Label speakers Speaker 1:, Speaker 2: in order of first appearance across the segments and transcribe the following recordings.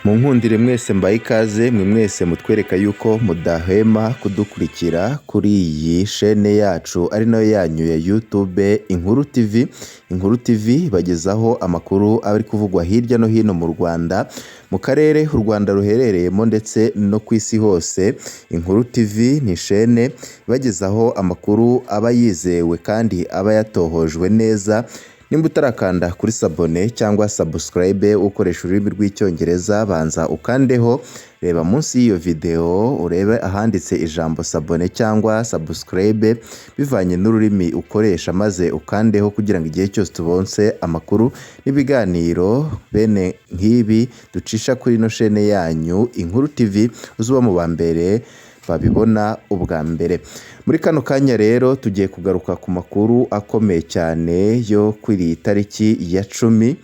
Speaker 1: Munkundire mwese mbahe ikaze mwe mwese mutwereka yuko mudahwema kudukurikira kuri iyi shene yacu ari nayo yanyu ya YouTube Inkuru TV. Inkuru TV ibagezaho amakuru aba ari kuvugwa hirya no hino mu Rwanda, mu karere u Rwanda ruherereyemo ndetse no ku isi hose. Inkuru TV ni shene ibagezaho amakuru aba yizewe kandi aba yatohojwe neza. Nimba utarakanda kuri sabone cyangwa subscribe ukoresha ururimi rw'Icyongereza, banza ukandeho, reba munsi y'iyo video urebe ahanditse ijambo sabone cyangwa subscribe bivanye n'ururimi ukoresha, maze ukandeho kugira ngo igihe cyose tubonse amakuru n'ibiganiro bene nk'ibi ducisha kuri ino shene yanyu Inkuru TV, uze uba mu ba mbere babibona ubwa mbere. Muri kano kanya rero tugiye kugaruka ku makuru akomeye cyane yo kuri iyi tariki ya 10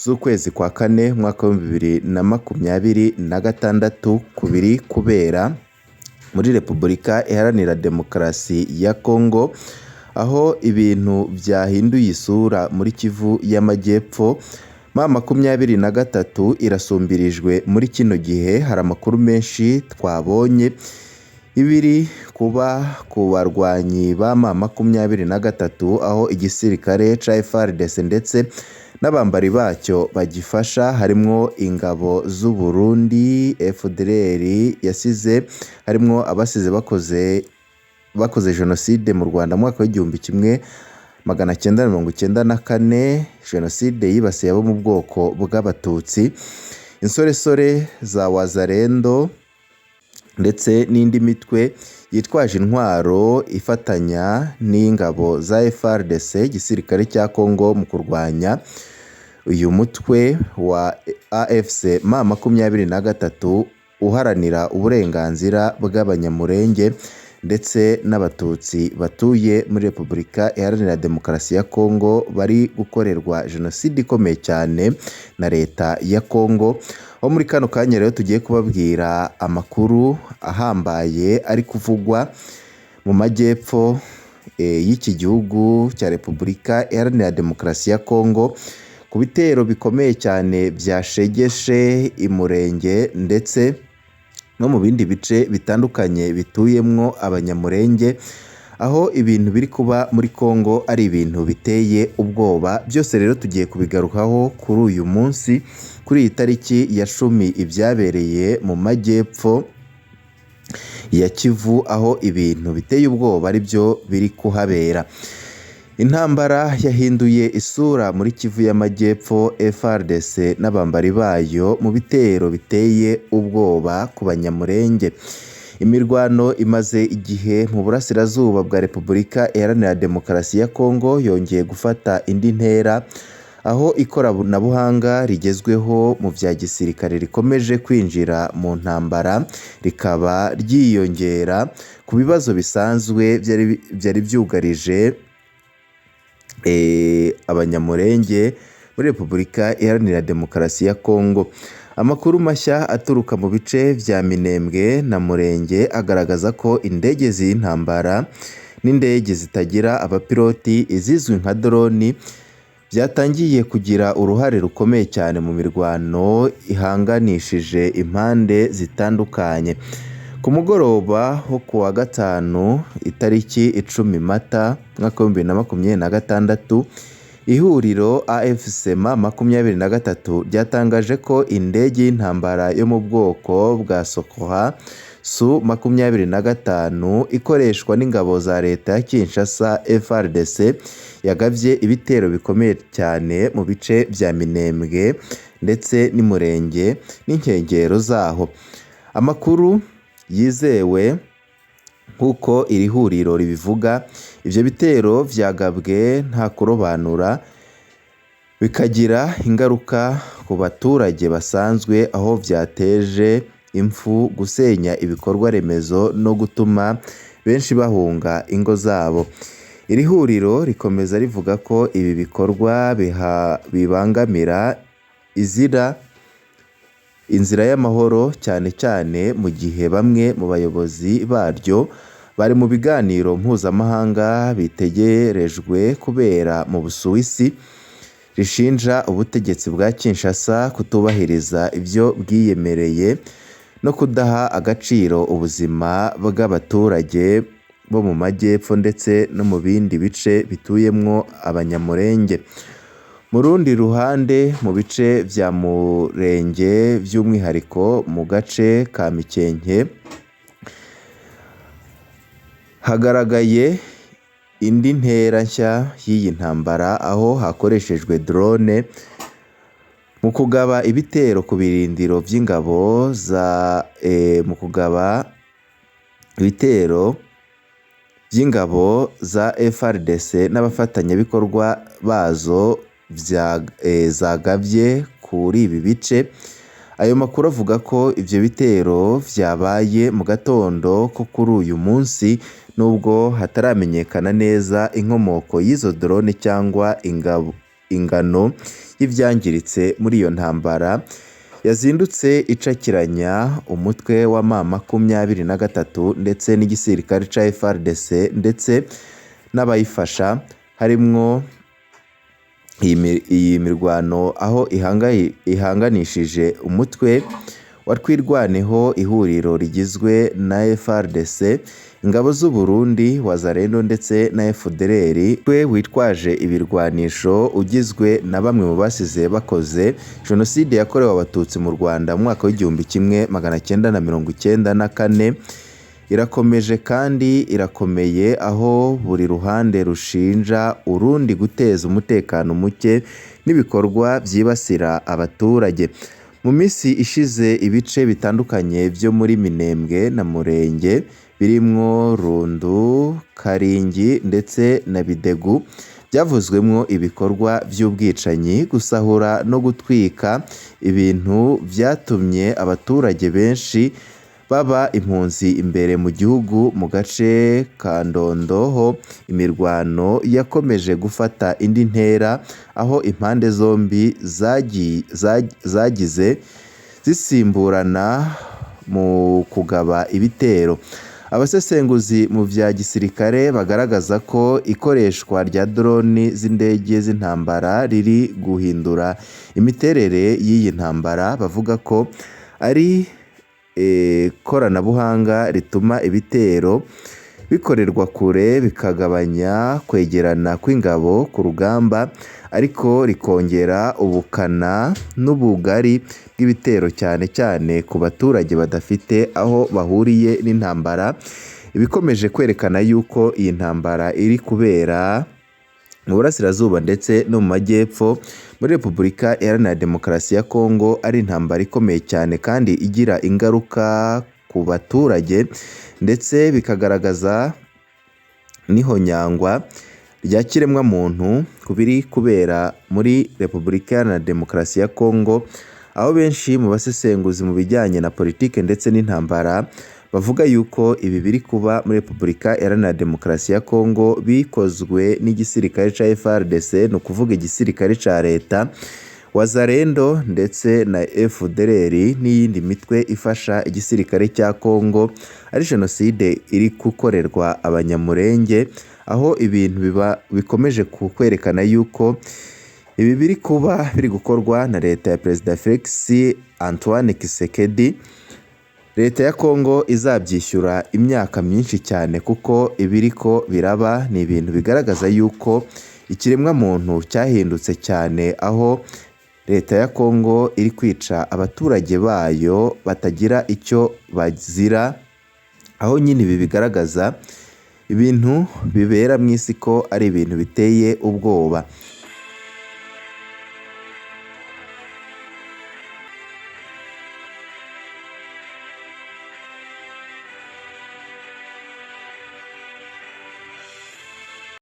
Speaker 1: z'ukwezi kwa kane umwaka wa 2026 ku biri kubera muri Repubulika Iharanira Demokarasi ya Kongo, aho ibintu byahinduye isura muri Kivu y'Amajyepfo. M23 irasumbirijwe muri kino gihe, hari amakuru menshi twabonye ibiri kuba ku barwanyi ba M23, aho igisirikare ca FARDC ndetse n'abambari bacyo bagifasha, harimwo ingabo z'u Burundi, FDLR yasize, harimwo abasize bakoze jenoside mu Rwanda mu mwaka wa 1994, jenoside yibasiye abo mu bwoko bw'Abatutsi, insoresore za Wazalendo ndetse n'indi mitwe yitwaje intwaro ifatanya n'ingabo za FARDC, igisirikare cya Kongo, mu kurwanya uyu mutwe wa AFC M23 uharanira uburenganzira bw'Abanyamulenge ndetse n'Abatutsi batuye muri Repubulika Iharanira Demokarasi ya Kongo bari gukorerwa jenoside ikomeye cyane na leta ya Kongo. Aho muri kano kanya rero tugiye kubabwira amakuru ahambaye ari kuvugwa mu majyepfo y'iki gihugu cya Repubulika Iharanira Demokarasi ya Kongo, ku bitero bikomeye cyane byashegeshe Imurenge ndetse no mu bindi bice bitandukanye bituyemwo Abanyamulenge, aho ibintu biri kuba muri Kongo ari ibintu biteye ubwoba. Byose rero tugiye kubigarukaho kuri uyu munsi, kuri iyi tariki ya 10, ibyabereye mu majyepfo ya Kivu, aho ibintu biteye ubwoba ari byo biri kuhabera. Intambara yahinduye isura muri Kivu y'Amajyepfo, FARDC n'abambari bayo mu bitero biteye ubwoba ku Banyamulenge. Imirwano imaze igihe mu burasirazuba bwa Repubulika Iharanira Demokarasi ya Kongo yongeye gufata indi ntera, aho ikoranabuhanga rigezweho mu bya gisirikare rikomeje kwinjira mu ntambara, rikaba ryiyongera ku bibazo bisanzwe byari byugarije Abanyamulenge muri Repubulika Iharanira Demokarasi ya Kongo. Amakuru mashya aturuka mu bice bya Minembwe na Murenge agaragaza ko indege z'intambara n'indege zitagira abapiloti, izizwi nka droni, byatangiye kugira uruhare rukomeye cyane mu mirwano ihanganishije impande zitandukanye. Ku mugoroba wo ku wa gatanu itariki 10 Mata umwaka wa 2026, ihuriro AFC M23 ryatangaje ko indege y'intambara yo mu bwoko bwa Sukhoi Su-25 ikoreshwa n'ingabo za leta ya Kinshasa FARDC yagabye ibitero bikomeye cyane mu bice bya Minembwe ndetse n'Imurenge n'inkengero zaho. Amakuru yizewe nk'uko iri huriro ribivuga, ibyo bitero byagabwe nta kurobanura, bikagira ingaruka ku baturage basanzwe, aho byateje impfu, gusenya ibikorwa remezo no gutuma benshi bahunga ingo zabo. Iri huriro rikomeza rivuga ko ibi bikorwa bibangamira inzira y'amahoro, cyane cyane mu gihe bamwe mu bayobozi baryo bari mu biganiro mpuzamahanga bitegerejwe kubera mu Busuwisi. rishinja ubutegetsi bwa Kinshasa kutubahiriza ibyo bwiyemereye no kudaha agaciro ubuzima bw'abaturage bo mu majyepfo ndetse no mu bindi bice bituyemwo Abanyamulenge. Mu rundi ruhande, mu bice vya Murenge by'umwihariko mu gace ka Mikenke, hagaragaye indi ntera nshya y'iyi ntambara aho hakoreshejwe drone mu kugaba ibitero ku birindiro vy'ingabo za mu kugaba ibitero vy'ingabo za FARDC n'abafatanyabikorwa bazo zagavye kuri ibi bice. Ayo makuru avuga ko ivyo bitero vyabaye mu gatondo ko kuri uyu munsi, nubwo hataramenyekana neza inkomoko y'izo drone cyangwa ingano y'ivyangiritse muri iyo ntambara yazindutse icakiranya umutwe wa M23 ndetse n'igisirikare ca FARDC ndetse n'abayifasha, harimwo iyi mirwano aho ihanganishije umutwe wa Twirwaneho, ihuriro rigizwe na FARDC, ingabo z'u Burundi, Wazalendo ndetse na FDLR, we witwaje ibirwanisho ugizwe na bamwe mu basize bakoze Jenoside yakorewe Abatutsi mu Rwanda mu mwaka w'1994. Irakomeje kandi irakomeye, aho buri ruhande rushinja urundi guteza umutekano muke n'ibikorwa byibasira abaturage. Mu minsi ishize ibice bitandukanye byo muri Minembwe na Murenge birimwo Rundu, Karingi ndetse na Bidegu byavuzwemwo ibikorwa by'ubwicanyi, gusahura no gutwika ibintu vyatumye abaturage benshi baba impunzi imbere mu gihugu. Mu gace ka Ndondo ho imirwano yakomeje gufata indi ntera, aho impande zombi zagize zisimburana mu kugaba ibitero. Abasesenguzi mu vya gisirikare bagaragaza ko ikoreshwa rya drone z'indege z'intambara riri guhindura imiterere y'iyi ntambara, bavuga ko ari koranabuhanga rituma ibitero bikorerwa kure, bikagabanya kwegerana kw'ingabo ku rugamba, ariko rikongera ubukana n'ubugari bw'ibitero cyane cyane ku baturage badafite aho bahuriye n'intambara. Ibikomeje kwerekana yuko iyi ntambara iri kubera mu burasirazuba ndetse no mu majyepfo muri Repubulika Iharanira Demokarasi ya Kongo ari intambara ikomeye cyane kandi igira ingaruka ku baturage, ndetse bikagaragaza n'ihonyangwa rya kiremwamuntu ku biri kubera muri Repubulika Iharanira Demokarasi ya Kongo, aho benshi mu basesenguzi mu bijyanye na politike ndetse n'intambara bavuga yuko ibi biri kuba muri Repubulika Iharanira Demokarasi ya Kongo bikozwe n'igisirikare ca FARDC, ni ukuvuga igisirikare ca leta, Wazalendo ndetse na FDLR n'iyindi mitwe ifasha igisirikare cya Kongo, ari jenoside iri gukorerwa Abanyamulenge, aho ibintu biba bikomeje kwerekana yuko ibi biri kuba biri gukorwa na leta ya Perezida Felix Antoine Tshisekedi. Leta ya Kongo izabyishyura imyaka myinshi cyane, kuko ibiriko biraba ni ibintu bigaragaza yuko ikiremwamuntu cyahindutse cyane, aho leta ya Kongo iri kwica abaturage bayo batagira icyo bazira, aho nyine ibi bigaragaza ibintu bibera mu isi ko ari ibintu biteye ubwoba.